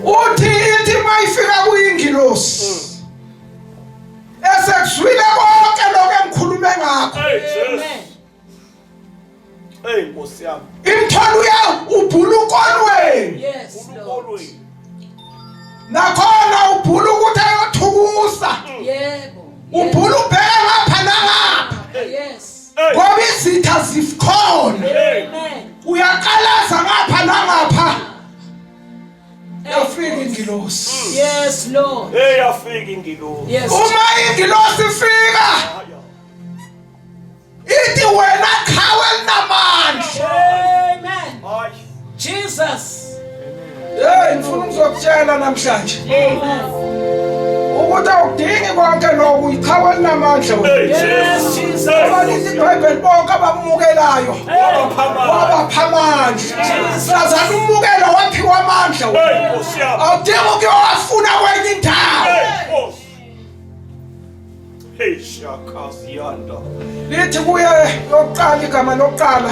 Uthi ithi mayifika kuyingilosi esekuzwile konke lokho engikhulume ngakho. Hey Jesus. Hey Nkosi yami. Imthwalo uya ubhula ukolweni. Yes, Lord. Ukolweni. Nakhona ubhula ukuthi ayothukusa. Yebo. Ubhula ubheka ngapha nangapha. Yes. Ngoba izitha zikhona. Amen. Uyaqalaza ngapha nangapha. Yafika ingilosi. Yes, Lord. Hey yafika ingilosi. Yes. Uma ingilosi ifika ithi wena qhawe elinamandla. Amen. Hayi. Jesus. Hey ngifuna ukuzokutshela namhlanje. Amen. Ukuthi awudingi konke lokhu iqhawe elinamandla wena. Hey Yes, Jesus. Jesus. Ngoba lithi iBhayibheli bonke abamukelayo wabapha amandla. Sazana umukela waphiwa amandla wena. Hey Nkosi yami. Awudingi ukuyowafuna kwenye indawo. Hey Nkosi. Hey shakaziyanda. Lithi kuye lokuqala igama lokuqala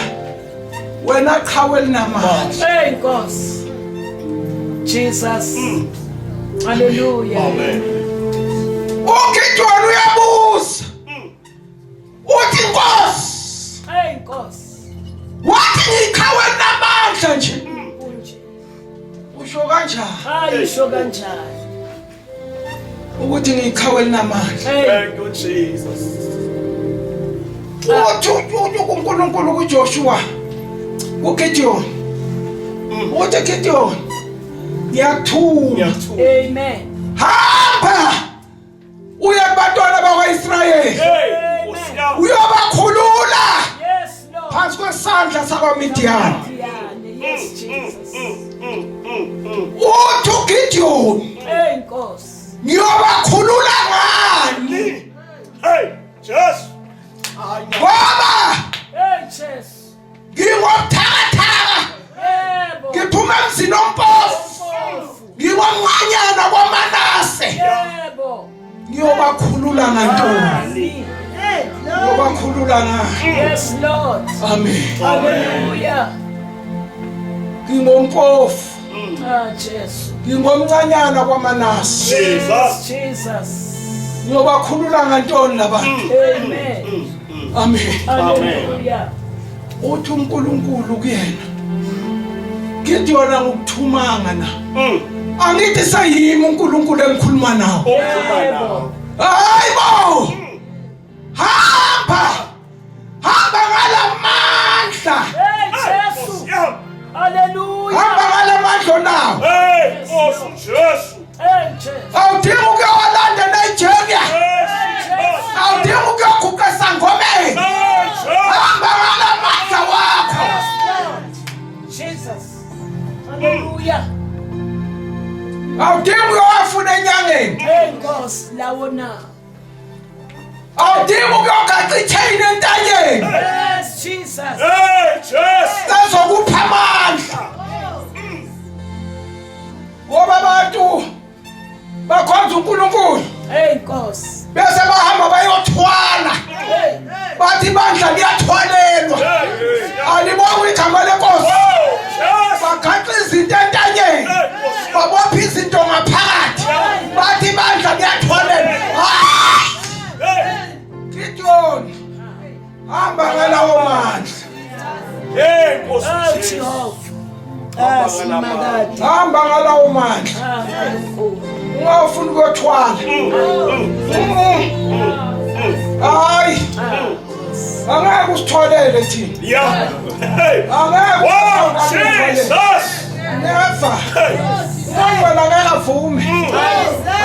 wena qhawe elinamandla. Hey Nkosi. Jesus. Hallelujah. Amen. UGideon uyabuza. Uthi Nkosi, Hey Nkosi. wathi ngiqhawe elinamandla nje. Kunje. Usho kanjani Hayi usho kanjani. ukuthi ngiqhawe elinamandla? Hey. Thank you Jesus. Uthi uthi uNkulunkulu kuJoshua kuGideon. Uthi Gideon ngiyakuthuma. Ngiyakuthuka. Amen. Hamba uye kubantwana bakwaIsrayeli. Hey Nkosi yami. Uyobakhulula Yes, Lord. phansi kwesandla sakwaMidiyani. Yes, Jesus. Uthi uGideon Hey Nkosi. ngiyobakhulula ngani? Hey Jesu. Ngoba Hey Jesu. ngingobuthakathaka Yebo. ngiphuma emzini ompofu Mpofu. ngingomncanyana kwaManase Yebo. ngiyobakhulula ngantoni? Ngiyobakhulula ngani? Yes, Lord. Amen. Hallelujah. Ngingompofu Ah, Jesu. ngingomncanyana kwaManase Jesus. Jesus. ngiyobakhulula ngantoni labantu? Amen. Amen. Hallelujah. Uthi uNkulunkulu kuyena Gideon angikuthumanga na angithi seyimi uNkulunkulu engikhuluma nawe Okhuluma nawe. hayibo hamba hamba ngalamandla Hey Jesu. Nkosi yami. Hallelujah. hamba ngalamandla onawo Hey Nkosi Jesu. Hey Jesu. awudingi ukuyowalanda eNigeria Hey Jesu. awudingi ukuyoguqa esangomeni Hey Jesu. hamba ngalamandla wakho Yes, Lord. Jesus. Hallelujah. awudingi ukuyowafuna enyangeni Hey Nkosi lawo na. awudingi ukuyogaqa ichain entanyeni Yes, Jesus. Hey Jesu. ezokupha amandla ngoba abantu bakhonza uNkulunkulu Hey Nkosi. bese bahamba bayothwala Hey. bathi ibandla liyathwalelwa Hey Nkosi yami. alibonga igama lenkosi Oh Jesu. bagaxa izinto entanyeni Hey Nkosi yami. babopha izinto ngaphakathi bathi ibandla liyathwalelwa Hayi! Hey. Gideon hamba ngalawo mandla Hey Nkosi Oh Jesu. Jehovah. Ah, simakade. hamba ngalawo mandla Ah, Nkulunkulu. ungawufuni ukuyothwala hayi angeke usitholele thina Yeah. Hey. angeke Wow usitholele. Jesus. never Hey. umoya angeke avume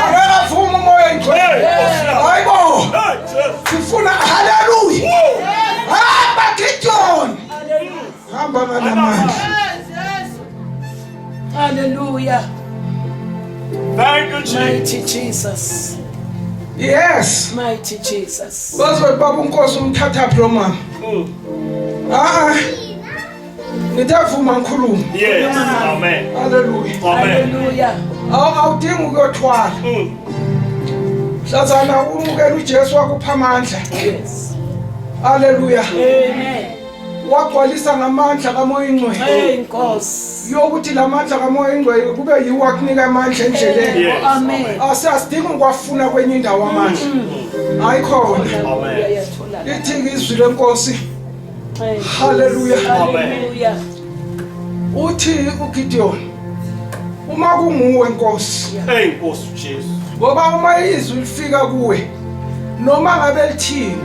angeke avume umoya Hey ingcwele Nkosi yami. hayi bo Hey Jesu. sifuna haleluya Wow. hamba Gideon hamba ngalamandla Hallelujah. Thank you Jesus. Mighty Jesus. yes Mighty Jesus. bazothi baba unkosi umthathaphi lo mama a-a ngithe vuma ngikhulume Yes. Amen. haleluya Amen. Hallelujah. Awudingi ukuyothwala mhlazana umukela uJesu wakupha amandla Yes. haleluya Amen. Wagcwalisa ngamandla kaMoya Ingcwele. Hey Nkosi. Yokuthi lamandla kaMoya Ingcwele kube yiwo akunika amandla endleleni. Yes. Amen. Asiyasidinga ukwafuna kwenye indawo amandla. Ayikhona. Amen. Lithi izwi lenkosi. Hallelujah. Hallelujah. Uthi uGideon uma kunguwe Nkosi Hey Nkosi Jesu. ngoba uma izwi lifika kuwe noma ngabe lithini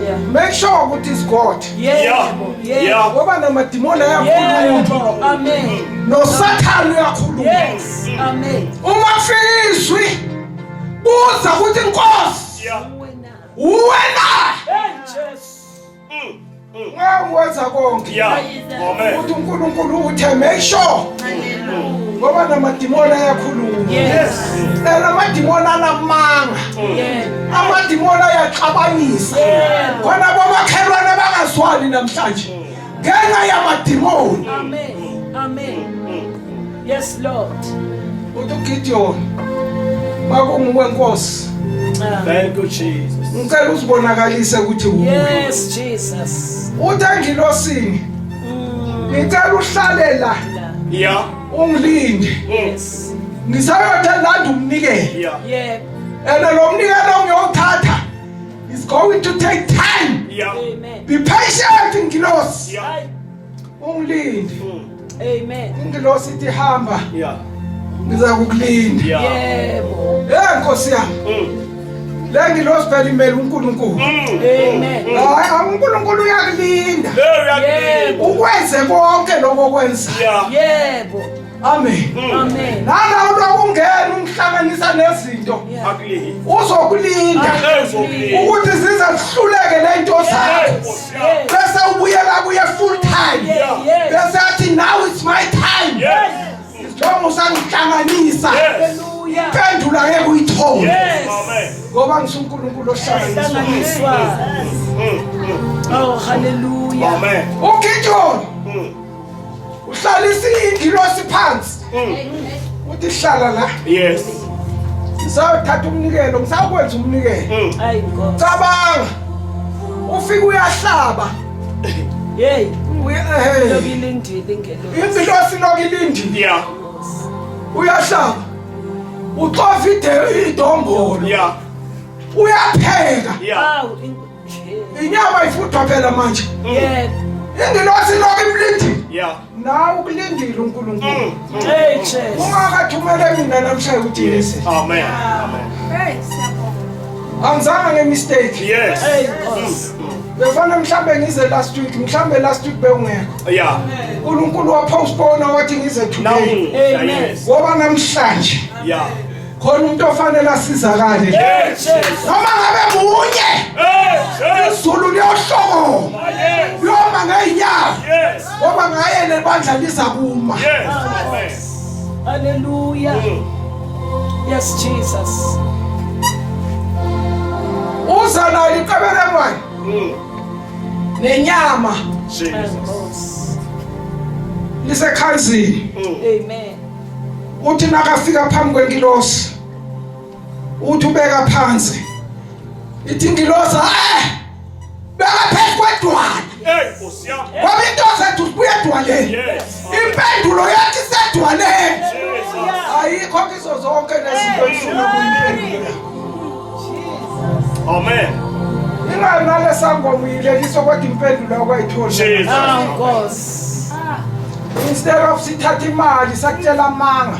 Yeah. make sure ukuthi is God Yebo. Yebo. Yeah. ngoba namadimoni ayakhuluma Yebo. Amen. noSathane uyakhuluma Yes. Amen. uma kufika izwi buza ukuthi Nkosi Yeah. Wena. uwena Hey Jesu. ngeke wenza konke Yeah. Amen. ukuthi uNkulunkulu uthe make sure ngoba namadimoni ayakhuluma Yes. and amadimoni anamanga Yeah. amadimoni ayaxabanisa Yebo. khona bomakhelwane bangazwani namhlanje ngenxa yamadimoni Amen. Amen. Yes Lord. uthi uGideon makunguwe Nkosi Ah. Thank you Jesus. ngicela uzibonakalise ukuthi uwe Yes Jesus. uthi engilosini ngicela uhlale la Yeah. ungilinde Yes. ngisayothe landa umnikelo Yeah. Yeah. and lo mnikelo ngiyowuthatha is going to take time Yeah. Amen. be patient ngilosi Yeah. Ay. ungilinde Amen. ingilosi ithi hamba Yeah. ngiza kukulinda Yeah. Yebo. hey nkosi yami le ngilosi phela imele uNkulunkulu Amen. hayi uNkulunkulu uyakulinda Hey uyakulinda. ukwenze konke lokho okwenza Yeah. Yebo. amen Amen. nala ulokungena umhlanganisa nezinto Yeah. Akulinda. uzokulinda Hey uzokulinda. ukuthi zize zihluleke lento zakho Nkosi yami. bese ubuyela kuye full time Yeah. Yes. bese athi now it's my time Yes. njengoba usangihlanganisa Yes. Hallelujah. impendulo angeke uyithole Yes. Amen. ngoba ngisuNkulunkulu ohlanganiswa Hlanganiswa. Oh hallelujah. Amen. uGideon uhlalisa ingilosi phansi uthi hlala la Yes. ngisayothatha umnikelo ngisawukwenza umnikelo Ay Nkosi. cabanga ufika uyahlaba Hey, Uya- lokilindile ingelosi. ingilosi lokilindile Yeah. uyahlaba uxova idombolo Yeah. uyapheka Yeah. Awu inyama ifuthwa phela manje Yebo. ingilosi lokho imlindile Yeah. nawe ukulindile uNkulunkulu Hey Jesu. ungakathumele mina namhlanje ukuthi yesi Amen. Amen. angizange ngemistake Yes. Hey Nkosi. befana mhlambe ngize last week mhlambe last week bewungekho Yeah. uNkulunkulu wapostpone wathi ngize Now. today Amen. Yes. ngoba namhlanje Yeah. khona umuntu ofanele asizakale Hey Jesu. noma ngabe munye Hey Jesus. izulu liyohlokoma Yes. liyoma ngeenyawo Yes. ngoba ngaye lebandla liza kuma Yes. Amen. Hallelujah. Yes Jesus. uza nayo iqebelengwane nenyama Jesus. Nkosi. lisekhanzini Amen. uthi nakafika phambi kwengilosi uthi ubeka phansi ithi ingilosi eh beka phezu kwedwala Hey Nkosi yami. ngoba into zethu zibuya edwaleni Yes. impendulo yathi isedwaleni Jesus. ayikho kizo zonke lezinto ezifuna kuyimpendulo yakho Amen. ingayo nalesangoma uyileliswa kodwa impendulo akwayitholi Jesus. Awu Nkosi. instead of sithatha imali sakutshela amanga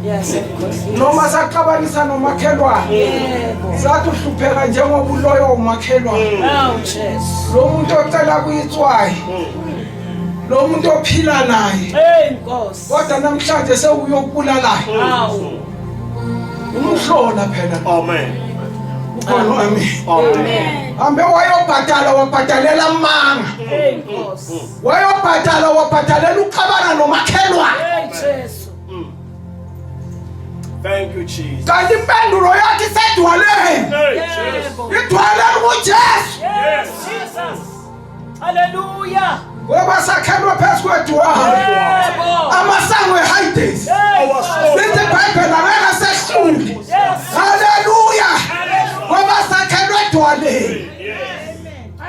Yes Nkosi. noma saxabanisa nomakhelwane Yebo. sathi uhlupheka njengoba uloyo umakhelwane Awu Jesu. lo muntu ocela kuyitswayi lo muntu ophila naye Hey Nkosi. kodwa namhlanje sewuyokubulalayo Awu. umhlola phela Amen. ukhona amen Amen. hambe wayobhadala wabhadalela amanga Hey Nkosi. wayobhadala wabhadalela uxabana nomakhelwane Hey Jesu. Thank you Jesus. kanti impendulo yathi isedwaleni Hey Jesus. Yebo. idwaleni kuJesu Yes Jesus. Hallelujah. ngoba sakhelwe phezu kwedwala Yebo. amasango eHades Hey. Our soul. lithi iBhayibheli angeke sehlule Yes. haleluya ngoba sakhelwe edwaleni Yes.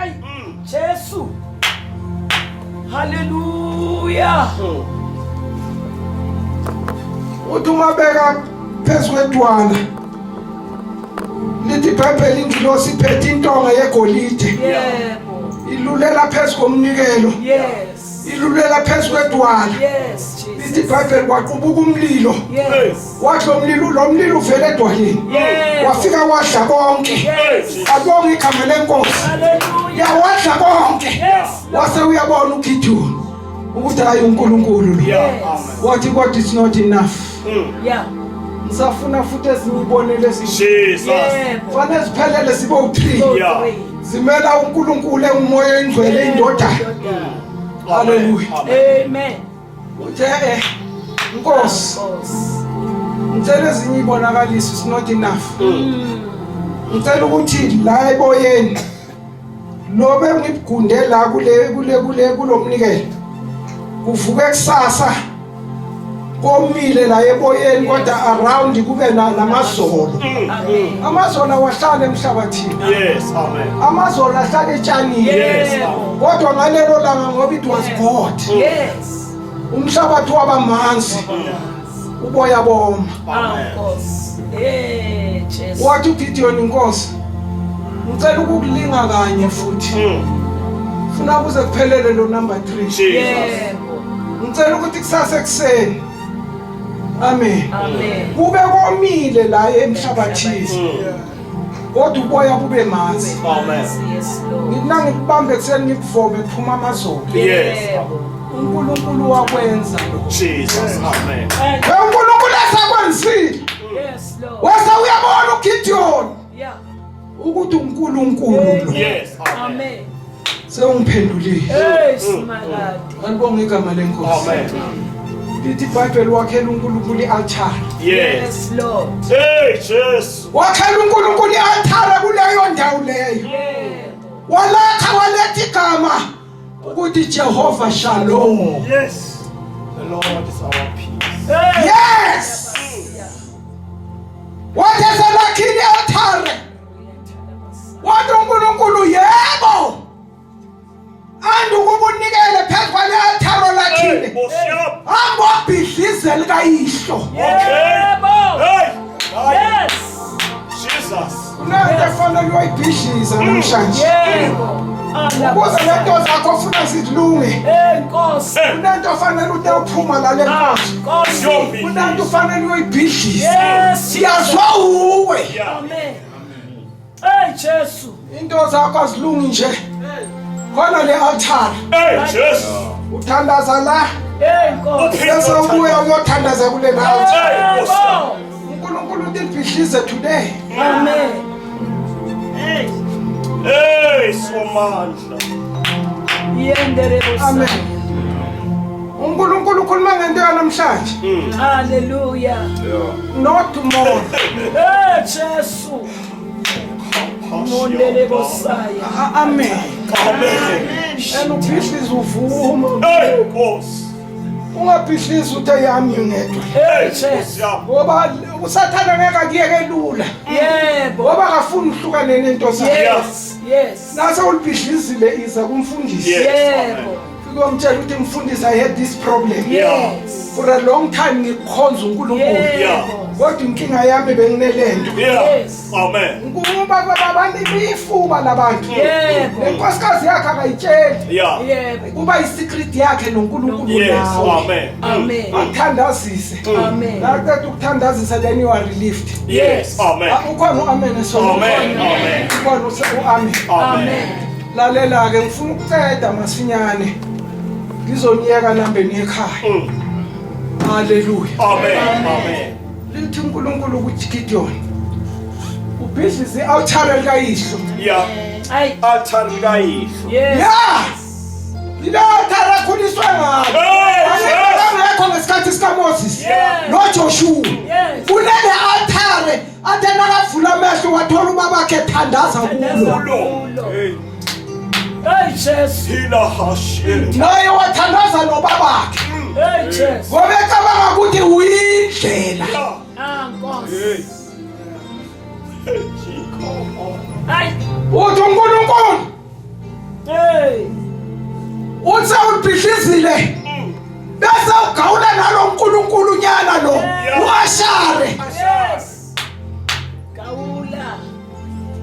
Ay Jesu. Hallelujah. Uthi ungabeka phezu kwedwala lithi iBhayibheli ingilosi iphethe intonga yegolide. Yebo. Ilulela phezu komnikelo. Yes. Ilulela phezu kwedwala. Yes, Lithi Jesus. iBhayibheli kwaqubuka umlilo. Yes. Wathi lo mlilo lo mlilo uvela edwaleni. Yebo. Wafika wadla konke. Yes. Abonga igama lenkosi. Hallelujah. Yawadla konke. Yes. Wase uyabona uGideon ukuthi hayi uNkulunkulu lo. Yeah. Yes. Amen. Wathi kodwa it's not enough. Yeah. Ngisafuna futhi ezinye ibonelo ezinye. Jesus. Yebo. Fanele ziphelele zibe u3. Go Yeah. three. Zimela uNkulunkulu engumoya oyingcwele indodana. Hallelujah. Amen. Amen. Uthe eh Nkosi, Nkosi. ngicela ezinye ibonakaliso it's not enough. Ngicela ukuthi la eboyeni lobe ngibugunde la kule kule kule kulomnikelo. Kuvuke kusasa komile la eboyeni kodwa around kube namazolo. Amen. Amazolo awahlala emhlabathini. Yes. Amen. Amazolo ahlala etshanini. Yes. Yebo. Kodwa ngalelo langa ngoba it was God. Yes. Umhlabathi waba manzi. Uboya boma. Ah, Nkosi. Eh, Jesu. Wathi uGideon inkosi ngicela ukukulinga kanye futhi. Funa kuze kuphelele lo number 3. Jesus. Yebo. Ngicela ukuthi kusasa ekuseni. Amen. Amen. Kube komile la emhlabathini. Kodwa uboya bube manzi. Amen. Yes, Lord. Ngithi nangikubambe ekuseni ngikuvome kuphuma amazolo. Yes. Yebo. uNkulunkulu wakwenza lokho. Jesus. Amen. uNkulunkulu esekwenzile. Yes, Lord. Wase uyabona uGideon Yeah. ukuthi uNkulunkulu lo. Yes. Amen. Amen. Sewungiphendulile. Hey, Simakade. Alibonge igama lenkosi. Amen. Lithi iBhayibheli wakhela uNkulunkulu i-altar. Yes. Yes, Lord. Hey, Jesus. Wakhela uNkulunkulu i-altar kuleyo ndawo leyo. Yebo. Walatha waletha igama ukuthi Jehova Shalom. Yes. The Lord is our peace. Hey. Yes. Wathi eselakhile i-altar. Wathi uNkulunkulu yebo. Andukubunikele phezu kwale altar Hey, olakhile. Nkosi yami. Hamba wabhidlizela kayihlo. Yebo. Hey. Yes. Jesus. Kunento efanele uyoyibhidliza namhlanje. Yebo. Ukuze lento zakho ofuna zilunge. Hey, Nkosi. Kunento ofanele ute uphuma lale Ah, nkosi. Nkosi. Kunento ofanele uyoyibhidliza. Yes. Siyazwa uwe. Yeah. Amen. Hey, Jesu. Into zakho azilungi nje. Khona le altar. Hey, Jesus. Uthandaza la Hey, Nkosi. bese ubuya uyothandaza kule altar. Hey, Nkosi yami. uNkulunkulu uthi libhidlize today. Amen. Hey, Somandla. Yenderebo. Amen. uNkulunkulu ukhuluma ngento yanamhlanje. Hallelujah. Not tomorrow. Hey, Jesu. Mondelebo saya. Amen. Amen. And ubhidliza uvuma. Hey, Nkosi. Ungabhidlizi uthi yami ngedwa. Hey, Nkosi Jesu. yami. Ngoba usathana ngeke akuyeke lula. Yebo. Ngoba akafuni uhlukane nento zakhe. Yes. Yes. Nase ulibhidlizile iza kumfundisi. Yes. Yebo. Fike umtshela ukuthi mfundisi I had this problem. Yes. For a long time ngikukhonza uNkulunkulu. Yebo. Kodwa inkinga yami benginelento. Yeah. Yes. Amen. Ukuba kwabantu ifuba labantu. Yebo. Lenkosikazi yakhe akayitsheli. Yeah. Yebo. Kuba isecret yakhe noNkulunkulu Yes. nawe. Amen. Amen. Athandazise. Amen. Naqeda ukuthandazisa then you are relieved. Yes. Amen. Ah, Ukhona uamen esonto. Amen. Amen. Ukhona uamen. Amen. Lalela ke ngifuna ukuceda masinyane. Ngizoniyeka nambeni ekhaya. Hallelujah. Amen. Amen. Lithi uNkulunkulu ukuthi Gideon ubhidlize i-altar likayihlo. Yeah. Ay. Altar likayihlo. Yes. Yeah. Ile altar akhuliswe ngalo. Hey, Jesus. Angekho ngesikhathi sikaMoses Yes. noJoshua. Yes. Kulele altar athe nakavula amehlo wathola ubabakhe ethandaza kulo. Kulo. Hey. Hey, Jesu. Hila hashe. Naye wathandaza nobabakhe. Hey, Jesu. Ngoba ecabanga ukuthi uyindlela. Ah, Nkosi. Hey. Hey, Jikomo. Ay. Uthi uNkulunkulu Hey. uthe ulibhidlizile.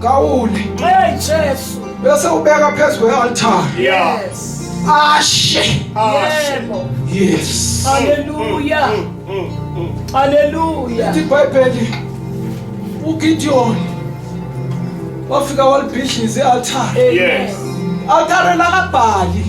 Gawule. Hey Jesu. Bese ubeka phezu kwe-altar. Yeah. Yes. Ashe. Ashe. Yebo. Yes. Hallelujah. Hallelujah. Lithi iBhayibheli uGideon wafika walibhidliza i-altar. Amen. Yes. Altare lakaBhali.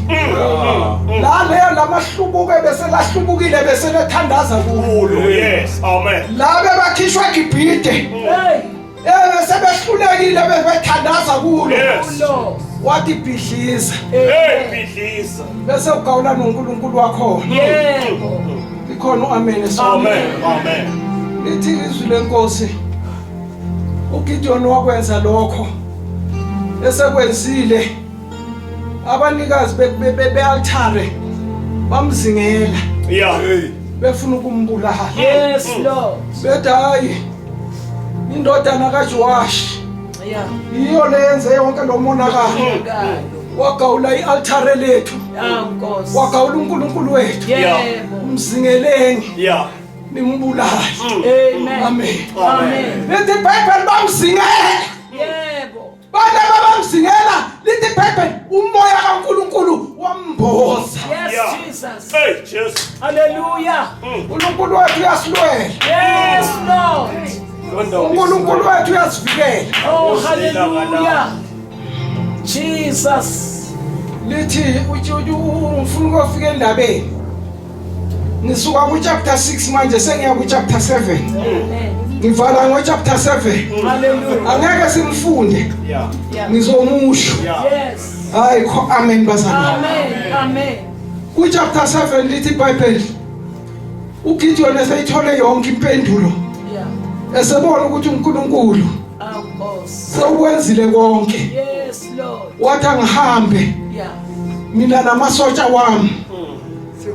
La leyo lamahlubuke bese lahlubukile bese lethandaza kulo. Yes. Amen. Labe bakhishwa eGibhite. Hey, Eh bese behlulekile bebethandaza kulo. Yes. Lord. Wathi bhidliza Hey Amen. bhidliza. bese ugawula noNkulunkulu wakhona. Yebo. Ikhona uAmen esonke. Amen. Amen. Lithi izwi lenkosi uGideon wakwenza lokho esekwenzile abanikazi bealtare bamzingela Yeah. befuna ukumbulala Yes, Lord. bethi hayi indodana kaJoash Yeah. yiyo leyenze yonke lo monakalo God. wagawula ialtare lethu Ah, Nkosi. wagawula uNkulunkulu wethu Yebo. umzingeleni Yeah. nimbulale Amen. amen Amen. lithi iBhayibheli bamzingela Yebo. Bana babamzingela lithi iBhayibheli umoya kaNkuluNkulu wamboza. Yes, Yeah. Jesus. Hey Jesu. Hallelujah. uNkulunkulu wethu uyasilwela. Yes, Lord. uNkulunkulu wethu uyasivikela. Oh, hallelujah. Jesus. Lithi uthi ngifuna ukufika endabeni. Ngisuka ku chapter 6 manje sengiya ku chapter 7. Amen. Ngivala ngo chapter 7. Hallelujah. Angeke simfunde. Yeah. Yeah. Ngizomusho. Yeah. Yes. Hayi kho amen bazalwane. Amen. Amen. Ku chapter 7 lithi iBhayibheli uGideon eseyithole yonke impendulo Yeah. esebona ukuthi uNkulunkulu Ah, Nkosi. sewukwenzile konke Yes, Lord. wathi angihambe Yeah. mina namasotsha wami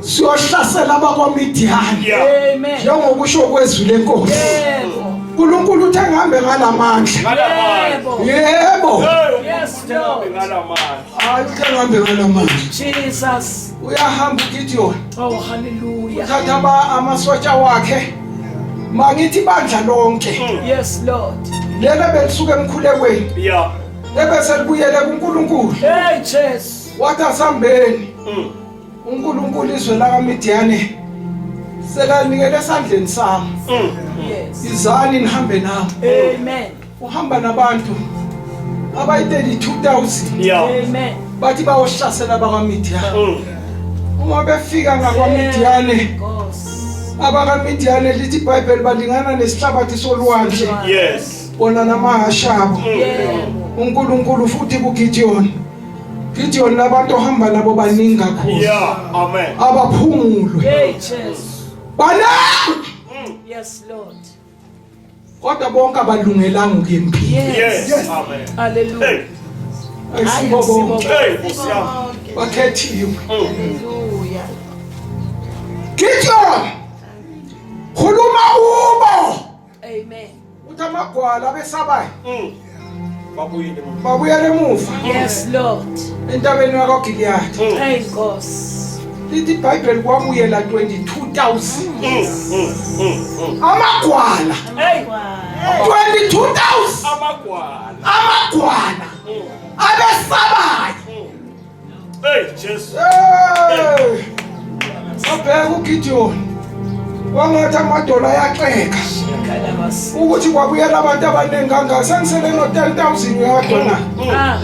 siyohlasela abakwaMidiyani Yeah. Amen. njengokusho kwezwi lenkosi Yebo. uNkulunkulu uthe ngihambe ngalamandla Ngalamandla. Yebo. yebo Hey Yes, Lord. Ngalamandla. hayi uthe ngihambe ngalamandla Jesus. uyahamba uGideon Oh, hallelujah. uthatha amasotsha wakhe mangithi bandla lonke Yes, Lord. lelo belisuka emkhulekweni Yeah. ebese libuyele kuNkulunkulu Hey, Jesus. wathi asambeni uNkulunkulu izwe lakaMidiyane selanikele esandleni sami Yes. izani nihambe nami Amen. uhamba nabantu abayi-32000 Yeah. Amen. bathi bayohlasela abakwaMidiyane uma befika ngakwaMidiyane Nkosi. abakaMidiyane lithi iBhayibheli balingana nesihlabathi solwandle Yes. bona namahasha abo Yebo. uNkulunkulu futhi kuGideon Gideon labantu ohamba nabo baningi kakhulu Yeah. Amen. abaphumulwe Hey, Jesus. baningi Yes, Lord. kodwa bonke abalungelanga ukuya empini Yes. Yes. Amen. Hallelujah. Hey. ayisibo bonke Hey Nkosi yami. bakhethiwe Hallelujah. Gideon khuluma kubo Amen. uthi amagwala abesabayo Babuyile mama. babuyele emuva Yes, Lord. entabeni yakwaGiliyadi Hey, Nkosi. lithi iBhayibheli kwabuyela 22000 amagwala Hey. 22000 Amagwala. amagwala abesabayo Hey Jesu. Hey! Wabheka uGideon wangathi amadola ayaxeka Kalabas. ukuthi kwabuyela abantu abaningi kangaka sengisele no-10000 uyadwa na Ah,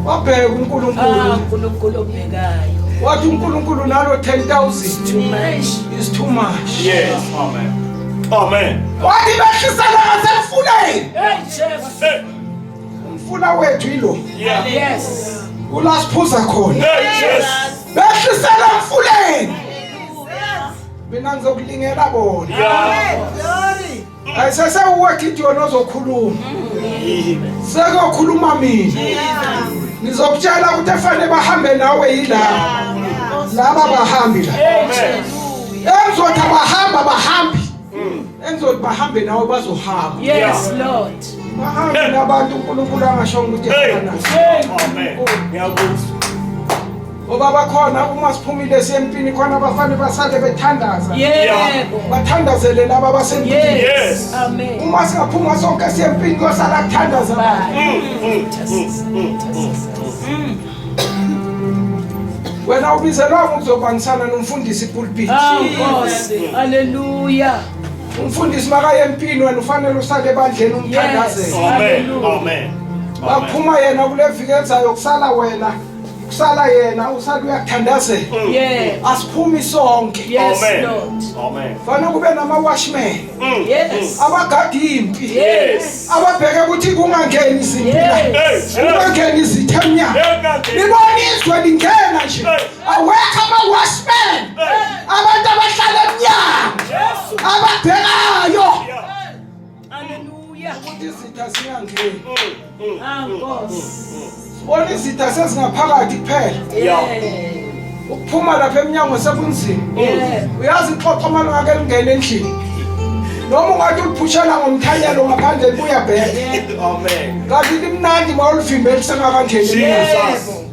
wabheka ah, uNkulunkulu uNkulunkulu obhekayo. wathi uNkulunkulu nalo 10000 Too much. is too much Yes. Amen. Amen. wathi behlisela ngasemfuleni Hey, Jesus. Hey. umfula wethu yilo Yeah. Yes. kula siphuza khona Hey Jesu. behlisela emfuleni mina ngizokulingela bona Yeah. ayisesewuwe Gideon ozokhuluma sekuyokhuluma mina ngizokutshela ukuthi efanele bahambe nawe yilaba laba bahambi la Hey, Jesus. engizothi abahamba bahambi engizothi bahambe nawe bazohamba Yes, Lord. bahambe nabantu uNkulunkulu angashongo ukuthi Hey. hamba nabo Hey, Amen. Ngiyakuzwa. Ngoba bakhona uma siphumile siyempini khona abafane basale bethandaza. Yebo. Bathandazele laba abasempini. Yes. Yes. Amen. Uma singaphuma sonke siyempini kuyosala kuthandaza abantu. Wena ubizelwanga ukuzobangisana nomfundisi pulpit. Awu Nkosi. Hallelujah. Umfundisi makaye empini wena ufanele usale ebandleni umthandazele. Yes. Amen. Hallelujah. Amen. Baphuma yena kule viki ezayo kusala wena kusala yena usale uyakuthandazela. Yeah. Asiphumi sonke. Yes, Amen. Lord. Amen. Fanele kube nama watchmen Yes. abagada impi. Yes. Ababheke ukuthi kungangeni izinto la. Yes. Hey, Jesus. Kungangeni izitha emnyango. Engangeni. Nibona izwe lingena nje. Hey. Awekho ama watchmen. Hey. Abantu abahlala emnyango. Jesu. Ababhekayo. Yeah. Hallelujah. Ukuthi izitha zingangeni. Awu Nkosi. Sibona izitha sezingaphakathi kuphela. Yeah. Ukuphuma lapha emnyango sekunzima. Yeah. Uyazi ixoxo uma lingake lingene endlini. Noma ungathi uliphushela ngomthanyelo ngaphandle libuya bheke. Amen. Kanti limnandi uma ulivimbe lisengakangeni. Jesus. Yebo.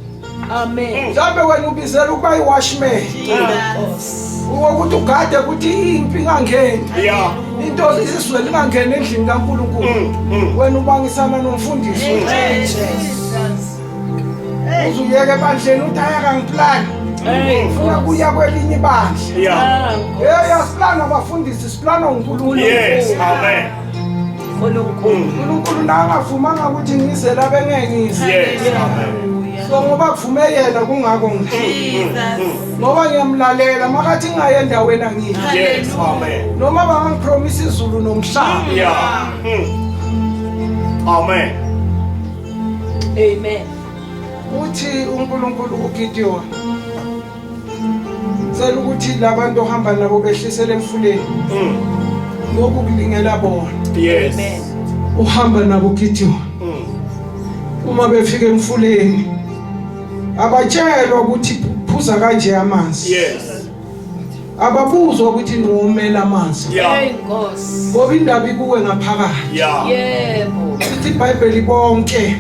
Amen. Mhlawumbe wena ubizela ukuba yi-watchman. Nkosi. Ukuthi ugade ukuthi impi ingangeni. Yeah. Into izizwe lingangeni endlini kaNkulunkulu. Wena ubangisana nomfundisi. Jesus. Uze uyeke ebandleni uthi hayi akangiplani. Hey. Ufuna kuya kwelinye ibandla. Yeah. Awu Nkosi. Hey, asiplani abafundisi, siplana uNkulunkulu. Yes. Amen. uNkulunkulu. uNkulunkulu nakangavumanga ukuthi ngize la bengeke ngize. Yes. Amen. Hallelujah. So ngoba kuvume yena kungakho ngi. Ngoba ngiyamlalela makathi ngingaye endaweni angiyi. Yes. Amen. Noma bangangipromise izulu nomhlaba. Yeah. Amen. Amen. Uthi uNkulunkulu kuGideon. Cela ukuthi labantu ohamba nabo behlisele emfuleni. Lokhu kulingela bona. Yes. Amen. Uhamba nabo Gideon. Uma befika emfuleni abatshelwa ukuthi phuza kanje amanzi. Yes. Ababuzwa ukuthi niwomela amanzi. Yeah. Hey Nkosi. Ngoba indaba ikuwe ngaphakathi. Yeah. Yebo. Lithi iBhayibheli bonke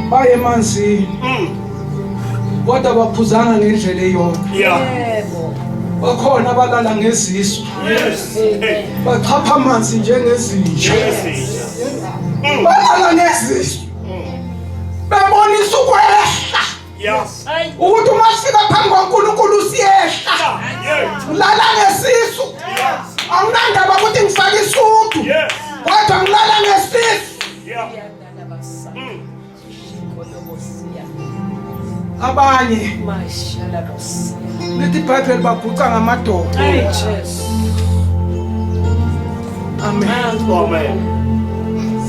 baye emanzini kodwa baphuzanga ngendlela eyodwa. Yeah. Yebo. Bakhona abalala ngezisu, Yes. Hey. bachapha amanzi njengezinja. Yes. Balala ngezisu. Bebonisa ukwehla Yeah. Ay. ukuthi uma sifika phambi kwaNkulunkulu siyehla. Yeah. Ngilala ngesisu. Anginandaba ukuthi ngifake isudu. Yes. Kodwa ngilala ngesisu. Yeah. Yandalabasa. Kolobosia. Abanye Mashalabosia. lithi iBhayibheli baguqa ngamadolo. Hey Jesu. Amen. Amen.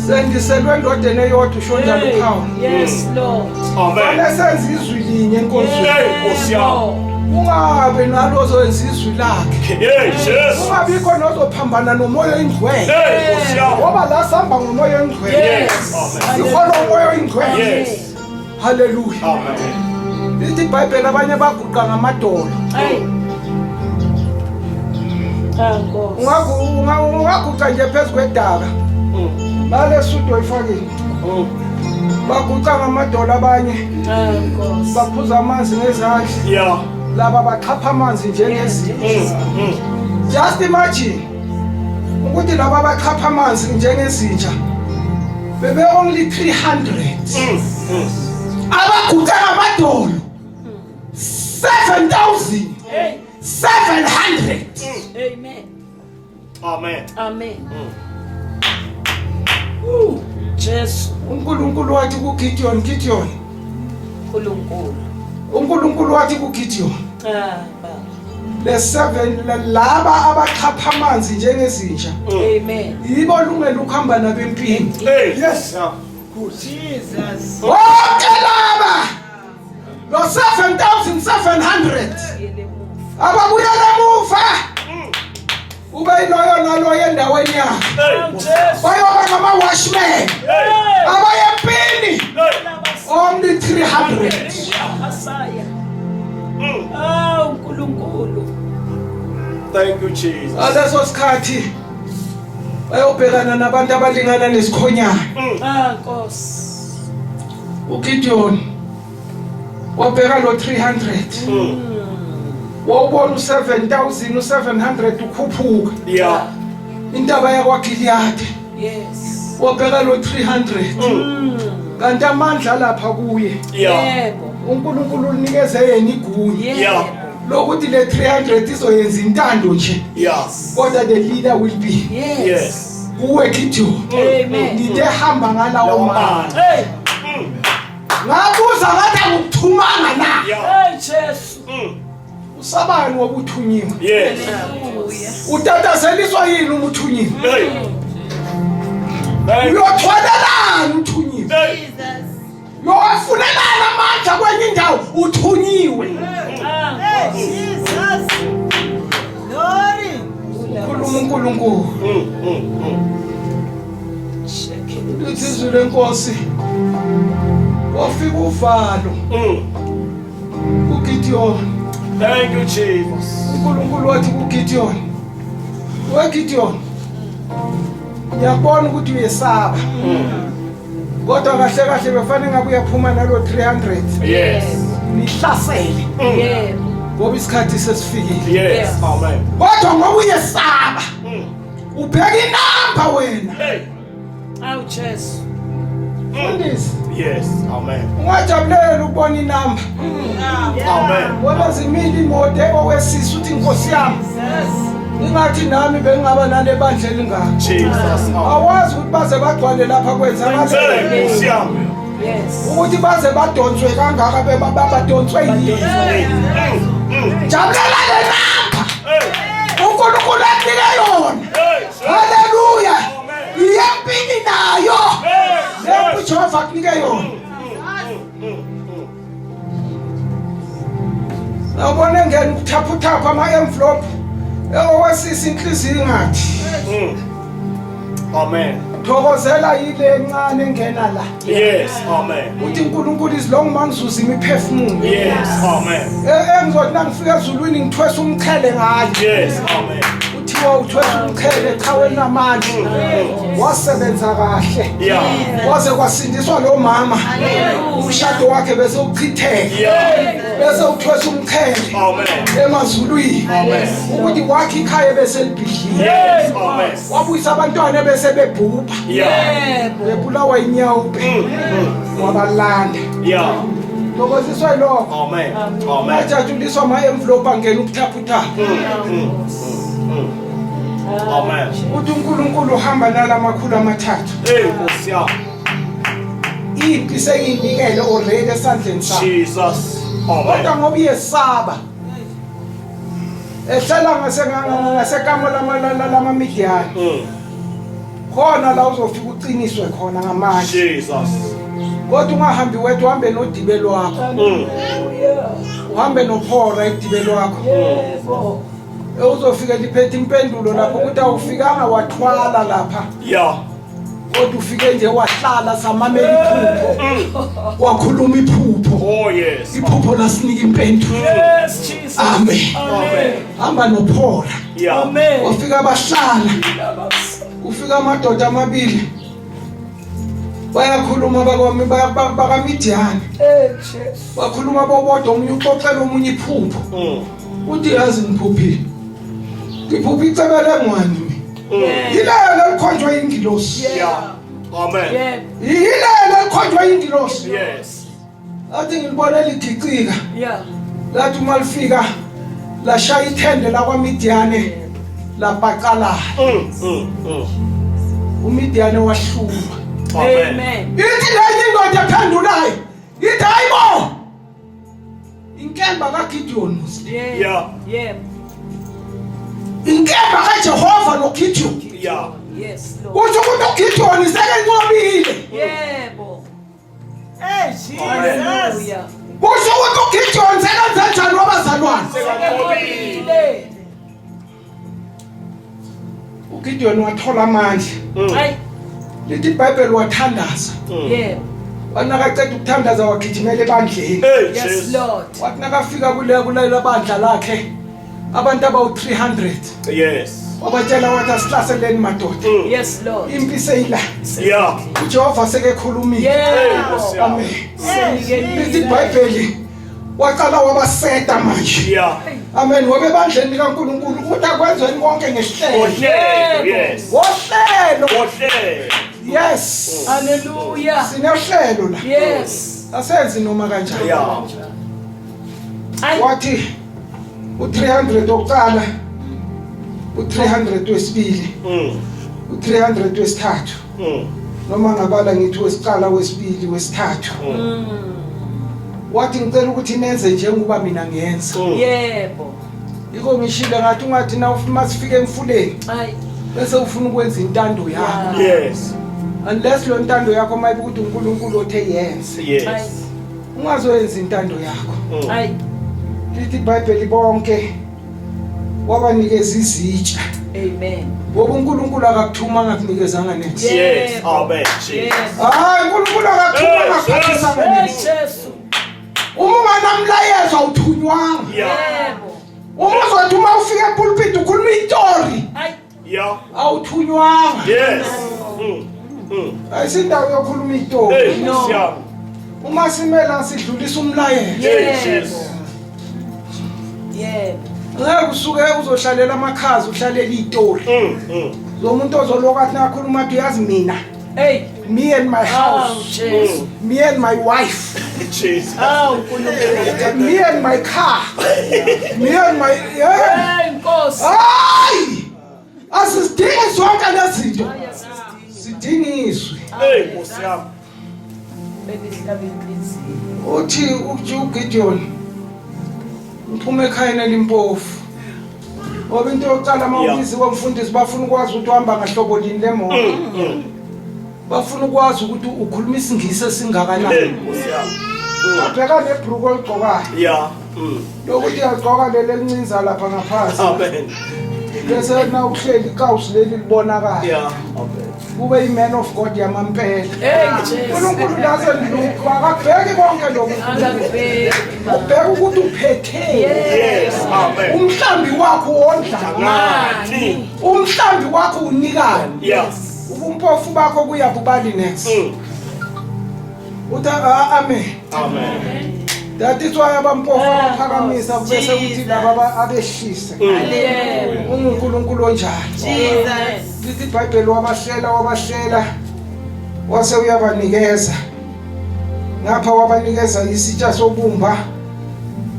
Sendiselwe endodeni eyodwa usho njalo Hey, uPaul. Yes Lord. Amen. Fanele senze izwi linye enkonzweni. Hey, Nkosi yami. Kungabe nalozoyenza izwi lakhe. Hey, Jesus. Kungabikho nozophambana nomoya oyingcwele. Hey, Nkosi yami. Ngoba la sihamba ngomoya oyingcwele. Yes. Amen. Sihola umoya oyingcwele. Yes. Hallelujah. Amen. Lithi iBhayibheli abanye baguqa ngamadolo. Hey. Ah Nkosi. Ungaguqa nje phezu kwedaka. Nale sudu oyifakile. Baguqa ngamadolo abanye Ah Nkosi. baphuza amanzi ngezandla. Yeah. Laba bachapha amanzi njengezinja. Just imagine ukuthi laba bachapha amanzi njengezinja bebe only 300 abaguqa ngamadolo 7700. Hey. Amen. Amen. Amen. Ooh, Jesu uNkulunkulu wathi kuGideon, Gideon, uNkulunkulu. uNkulunkulu wathi kuGideon, Ah, Baba. le seven laba abachapha amanzi njengezinja Amen. yibo lungelo ukuhamba nabo empini. Hey. Yes. Jesus. Bonke laba lo 7700 ababuyela emuva ube yiloyo naloyo endaweni yakhe Hey. Jesu. bayoba ngama-watchmen Hey. abaye empini Hey. only 300. Asaya. Ah, uNkulunkulu. Thank you, Jesus. Ngaleso sikhathi bayobhekana nabantu abalingana nesikhonyana. Ah, Nkosi. uGideon Wabheka lo 300. Wawubona u7000 u700 ukhuphuka. Yeah. Intaba yakwaGiliyadi. Yes. Wabheka lo 300. Kanti amandla lapha kuye. Yeah. Yebo. uNkulunkulu unikeze yena igunya Yeah. lokuthi le 300 izoyenza intando nje. Yeah. Kodwa the leader will be Yes. Yes. kuwe Gideon. Amen. Ngithe hamba ngalawo Lawo mandla. mandla. Hey. Ngabuza ngathi angikuthumanga na. Yeah. Hey Jesu. Usabani ngoba uthunyiwe? Yes. Hallelujah. Utatazeliswa yini uma uthunyiwe? Hey. Thank you. Uyothwalelani uthunyiwe? Hey. Uyowafunelana amandla kwenye indawo uthunyiwe. Ah. Jesus. Glory. Khuluma uNkulunkulu. Lithi izwi lenkosi. Wafika uvalo kuGideon. Thank you, Jesus. uNkulunkulu wathi kuGideon, "We Gideon, ngiyakubona ukuthi uyesaba. Kodwa kahle kahle befanele ngabe uyaphuma nalo 300 Yes. nihlasele Yebo. ngoba isikhathi sesifikile. Yes. Amen. Kodwa ngoba uyesaba, ubheka inamba wena. Hey. Awu Jesu. Mfundisi, Yes. Amen. ungajabulela ukubona inamba. Amen. Bona zimile imoto owesisi uthi Nkosi yami, ingathi nami bengingaba nale bandla elingaka. Jesus. Amen. Awazi ukuthi baze bagcwale lapha kwenzakaleni. Hey, Nkosi yami. Yes. Ukuthi baze badonswe kangaka bebabadonswe yini. Hey. Jabulela le namba. Hey. uNkulunkulu akunike yona. Hey. Haleluya. Iyempini nayo. Hey. Lempi uJehova akunike yona. Nawubona engena ukuthaphutapha ama-envelope ewowesisa inhliziyo ingathi Amen. thokozela yile encane engena la. Yes. Amen. Uthi uNkulunkulu izilongo mangizuza imiphefumulo. Yes. Amen. Engizothi nangifika ezulwini ngithwesa umqhele ngayo. Yes. Amen. Uthiwa uthwesa umqhele qhawe namandla. Wasebenza kahle. Yeah. Waze kwasindiswa lo mama. Umshado wakhe bese uchitheka. Yeah. Bese uthwesa umqhele Amen. emazulwini. Amen. Ukuthi wakhe ikhaya bese libhidlile. Yes. Amen. Wabuyisa abantwana bese bebhubha. Yeah. Yebo. Bebulawa inyawupe. Wabalanda. Yeah. Thokoziswa yilokho. Amen. Amen. Wajatshuliswa ama-envelope angena ukuthaphutapha. Amen. Uthi uNkulunkulu uhamba nalamakhulu amathathu. Hey, Nkosi yami. Impi sengiyinikele already esandleni sami. Jesus. Kodwa Amen. ngoba uyesaba. Ehlela ngasekamo lamaMidiyani. Khona la uzofika uqiniswe khona ngamandla. Jesus. Kodwa ungahambi wedwa uhambe nodibe lwakho. Uhambe nophora edibe lwakho. Yebo. Uzofika liphethe impendulo lapho ukuthi awufikanga wathwala lapha. Yeah. Kodwa ufike nje wahlala samamela iphupho. Wakhuluma iphupho. Oh yes. Iphupho lasinika impendulo. Yes Jesus. Amen. Amen. Hamba nophora. Yeah. Amen. Wafika bahlala. Kufika amadoda amabili. Bayakhuluma bakwami bakaMidiyani. Hey Jesu. Bakhuluma bobodwa omunye uxoxela omunye iphupho. Uthi yazi ngiphuphile. Ngiphupha icebe lengwani mina. Yilelo elikhonjwa ingilosi. Yeah. Amen. Yebo. Yilelo elikhonjwa ingilosi. Yes. Athi ngilibone ligicika. Yeah. Lathi uma lifika lashaya ithende lakwaMidiyane labhaqalala. uMidiyane wahlulwa. Amen. Amen. Ithi lenye indoda ephendulayo ithi hayibo inkemba kaGideon musi. Yebo. Yeah. Yebo. Inkemba kaJehova noGideon. Yeah. Yes Lord. Kusho ukuthi uGideon sekenqobile. Yebo. Hey, Jesus. Hallelujah. Kusho ukuthi uGideon sekenze njani wabazalwane. Sekanqobile. uGideon wathola amandla. Hayi. Lithi iBhayibheli wathandaza. Yebo. Wanakaqeda ukuthandaza wagijimela ebandleni. Hey, Yes Jesus. Lord. Wathi nakafika kule kulela bandla lakhe abantu abawu-300 Yes. wabatshela wathi asihlaseleni madoda. Yes Lord. Impi seyila. Yeah. uJehova sekekhulumile. Hey, Yebo. Nkosi yami. Amen. Senikelile. Lithi iBhayibheli Waqala wabaseta manje. Yeah. Amen. Ngoba ebandleni likaNkulunkulu uthi akwenzweni konke ngehlelo. Ngohlelo, yes. Ngohlelo. Ngohlelo. Yes. Hallelujah. Sinohlelo la. Yes. Asenzi noma kanjani. Yeah. Ay. Wathi u300 wokuqala u300 wesibili u300 wesithathu noma ngabala ngithi wesiqala wesibili wesithathu wathi ngicela ukuthi nenze njengoba mina ngenza Yebo. yiko ngishilo ngathi ungathi na ufuma sifike emfuleni Ay. bese ufuna ukwenza intando yakho Yes. unless lo ntando yakho mayibe ukuthi uNkulunkulu othe yenze Ay. Yes. ungazoyenza intando yakho Ay. lithi iBhayibheli bonke wabanikeza izitsha Amen. ngoba uNkulunkulu akakuthuma angakunikezanga next Yes. Yebo. Amen. Jesus. Yebo. hayi uNkulunkulu akakuthuma Hey, angakuphathisanga Hey next Jesu. uma unganamlayezo awuthunywanga Yeah. Yebo. uma uzothi uma ufika epulpit ukhuluma itori Ay. Yeah. awuthunywanga Yes. ayisindawo yokhuluma itori Hey, No. Nkosi yami. uma simela sidlulisa umlayezo Hey, Yebo. Jesus. Yebo. ngeke usuke uzohlalela amakhaza uhlalela itori zomuntu ozoloku athi nakhuluma athi uyazi mina Hey. me and my Aw house Jesu. me and my wife Jesus. Aw uNkulunkulu. me and my car me and my yeah. Hey Nkosi. Hayi asizidingi zonke lezi zinto Ay asisidingi. sidinga izwi Hey, Nkosi yami. Benihlaba inhliziyo. uthi uthi uGideon ngiphuma ekhayeni elimpofu ngoba into yokuqala uma Yeah. ubiziwe umfundisi bafuna ukwazi ukuthi uhamba ngahlobo lini lemoto bafuna ukwazi ukuthi ukhuluma isingisi Hey, esingakanani Nkosi yami. abheka nebhruku oligqokayo Yeah. lokuthi uyagqoka leli elincinza lapha ngaphansi Amen. bese na uhleli ikawusi leli libonakala Yeah. Amen. kube i-man of God yamampela Hey Jesu. uNkulunkulu doesn't look akabheki konke lokhu Angakubheki. ubheka ukuthi uphetheni Yes. Amen. umhlambi wakho wondla Ngani. umhlambi wakho unikani Yeah. ubumpofu bakho kuyabubali next uthi ah, amen Amen. that is why abampofu abaphakamisa bese kuthi laba abehlise Yebo. unguNkulunkulu onjalo Jesus. lithi iBhayibheli wabahlela wabahlela wase uyabanikeza ngapha wabanikeza isitsha sobumba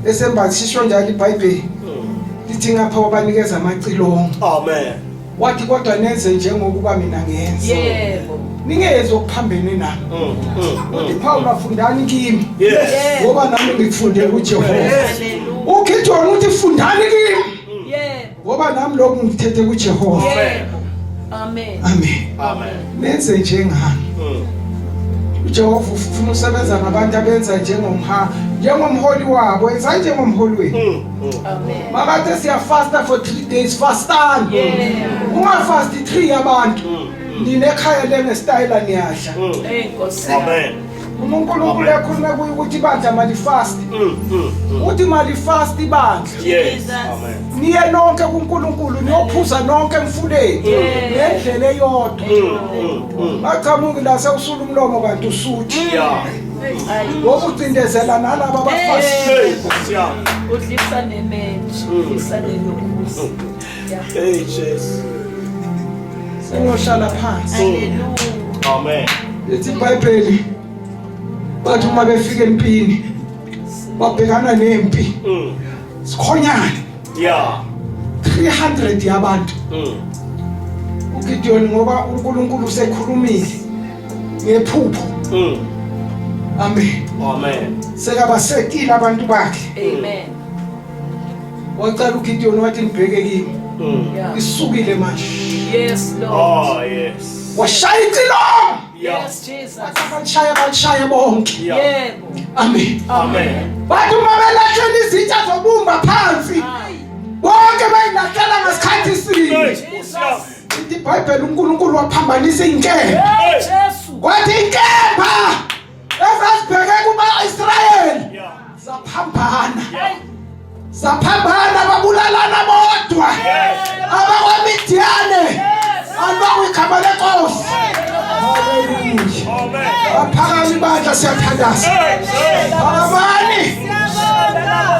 esembathisho njalo iBhayibheli lithi ngapha wabanikeza amacilongo Amen. wathi kodwa nenze njengokuba mina ngenza Yebo. ningenzi okuphambene nami uthi Paul afundani kimi Yes. Yebo. ngoba nami ngikufunde kuJehova Hallelujah. uGideon uthi fundani kimi Yebo. ngoba nami lokhu ngithethe kuJehova Yebo. Amen. amen Amen. nenze njengami uJehova ufuna usebenza ngabantu abenza njengomha njengomholi wabo enza njengomholi wenu Amen. makade siyafasta for 3 days fastani Yebo. ungafasti 3 yabantu ninekhaya lengestyle niyadla Hey Nkosi. Amen. uma uNkulunkulu ekhuluma kuye ukuthi ibandla malifast uthi malifast ibandla Yes. Jesus. Amen. niye nonke kuNkulunkulu niyophuza nonke emfuleni ngendlela eyodwa baqhamuki la sewusula umlomo kanti usuthi Yeah. Ay. ngoba ucindezela nalaba abafasile Hey, Nkosi yami. Udlisa nemenji, udlisa nelokusi. Yeah. Hey, Jesus. sengiyohlala phansi Hallelujah. Amen. lithi iBhayibheli bathi uma befika empini babhekana nempi sikhonyane Yeah. 300 yabantu uGideon ngoba uNkulunkulu usekhulumile ngephupho amen Amen. sekabasekile abantu bakhe Amen. wacala uGideon wathi nibheke kimi Yeah. isukile manje Yes, Lord. Oh, yes. washaya icilongo Yeah. Yes, Jesus. balishaya balishaya bonke Yeah. Yebo. amen Amen. bathi uma belahlela izitsha zobumba phansi bonke bayilahlela ngasikhathi Hey, sinye Nkosi yami. ithi iBhayibheli uNkulunkulu waphambanisa inkemba Hey Jesu. kwathi inkemba ezazibheke kuma-Israyeli Yeah. zaphambana zaphambana babulalana bodwa abakwaMidiyane abakwikhaba lenkosi haleluya Amen. baphakama ibandla siyathandaza Hey, hey. phakamani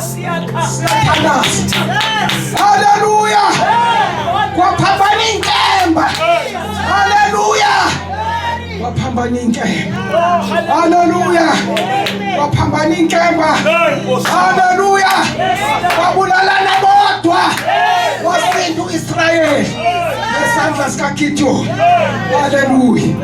Siyakha. Siyathandaza. Haleluya. Kwaphambana inkemba. Haleluya. Kwaphambana inkemba. Haleluya. Kwaphambana inkemba. Haleluya. Kwabulalana bodwa. Wasinda uIsrayeli ngesandla sikaGideon. Haleluya.